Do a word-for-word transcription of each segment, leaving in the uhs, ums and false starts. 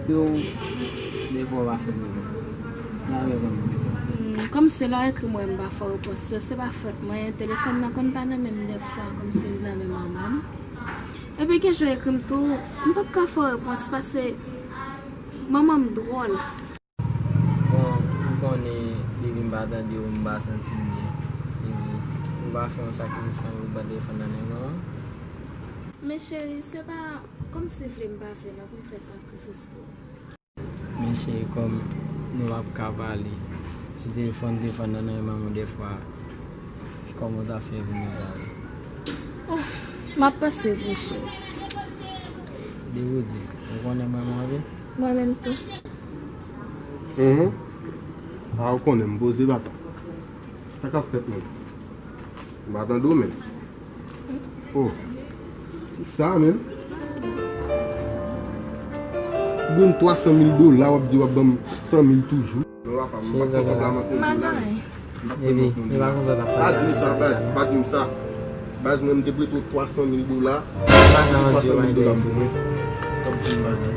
Yo, defwa w pa fè repons. Nan men kòm defwa. Hmm, kòmsi lè w ekri m wè m pa fè repons. Se, se pa fòt mwen, telefòn nan konn pa nan men m defwa, kòmsi li nan men manman m. Epi gen jou w ekri m tou, m p ap ka fè w repons, paske manman m dwòl. Bon, m konnen depi m pa tande w, m pa santi m byen. Epi, ou pa fè yon sakrifis kanmenm pou pran telefòn nan men manman w? Men cheri, se pa kòmsi vle m pa vle non pou m fè sakrifis pou ou. Men cheri, kòm nou p ap ka pale sou telefòn, telefòn nan nan men manman w defwa, kòman w ta fè pou nou pale? Oh, m ap panse pou ou, cheri. Depi w di, ou konnen m renmen w anpil? Mwen menm tou. Mhm. A, ou konnen m poze papa. Sa k ap fèt menm? M pa tande w menm. Oh. Sa menm? Ou dwe m twa san mil dola, w ap di w ap ban m san mil toujou. Non, papa, m p ap fè kòb la manke w la. M p ap fè manke w la. Pa di m sa, baz, pa di m sa. Baz, mwen, m te prete w twa san mil dola. Ou te twa san mil dola pou mwen. Kòb ti bagay.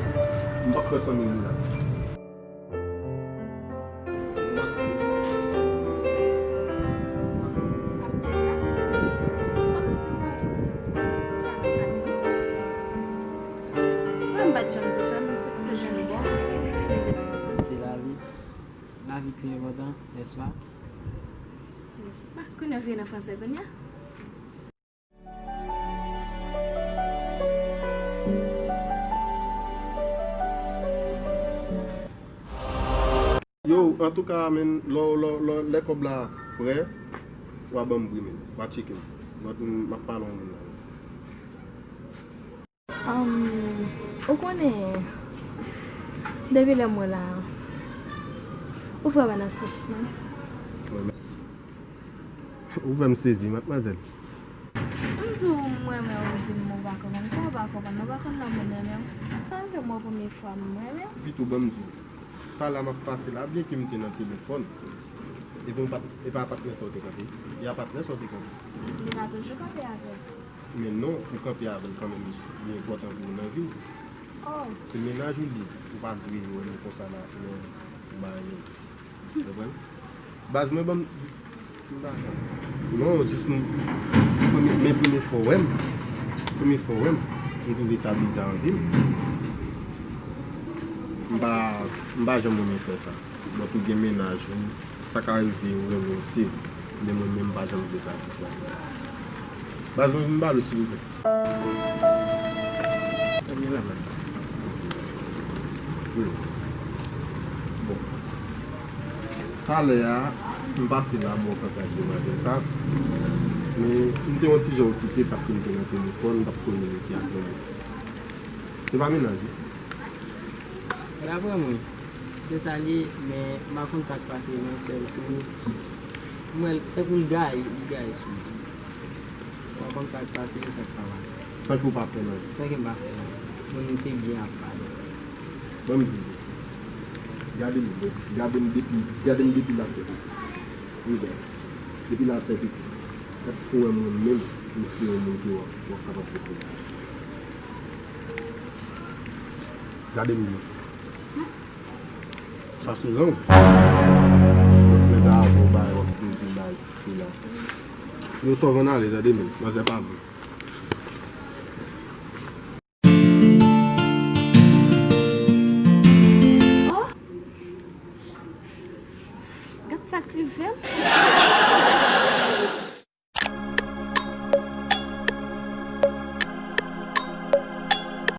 M p ap pran san mil dola. Se lavi. Lavi pi enpòtan, nèspa? Nèspa? Kounye a w vire nan fransè kounye a? Yo, antouka, men, lò, lò, lò, lè kòb la prè, w a ban m bri, men. W a tcheke m. Lòt moun, m ap pale yon moun la. Ahn, ou konnen, depi lè m wè w la, ou vrèman nan sans mwen. Ou fè m sezi, madmwazèl. M di w m renmen w, ou di m ou pa konprann. Kòman w pa konprann? Ou pa konn lè moun renmen w? Sa rive m wè w premye fwa, m renmen w. Pitou, ban m di w. Talè a m ap pase la, byenke m te nan telefòn, epi w pa t, e pa patnè sa w te kanpe? E a patnè sa w te kanpe? Li la toujou kanpe avè w. Men non, ou kanpe avè l kanmenm, li enpòtan pou ou nan vi w. Oh. Se mennaj ou li, ou pa dwe wè nou konsa la, lè ou bay lèz. Konprann? Baz mwen, ban m, non, jis nou, premye, men premye fwa w wè m, premye fwa w wè m, m twouve sa biza anpil. M pa, m pa janm renmen fè sa. Bon, tou gen mennaj ou, sa ka rive ou renmen w, se vre. Men mwen menm, m pa janm vle sa. Baz mwen, vin pale, silvouplè. Bon. Talè a, m pase la bò kaka de maten sa. Men, m te yon ti jan okipe paske m te nan telefòn, m t ap kominike ak yon moun. Se pa mennaj ou? Daprè mwen, se sa l ye, men m pa konn sa k pase nan sèl kou. M wè l, tankou l gaye, li gaye sou mwen. San konn sa k pase, sa k pa pase. San ke w pa fè l anyen. San ke m pa fè l anyen. Moun nou te byen ap pale. Ban m di w. Gade m, gade m depi, gade m depi latèt. Wi, baz. Depi latèt, wi. Èske w wè mwen menm, m se yon moun ke w ap, w ap kapab konfyans? Gade m byen. Sa sou jan w. Mwen ta avè w bay w ap di bay sila. Yo sòv ann ale, tande men, manzè pa bon. Oh! Gad sa k rive m.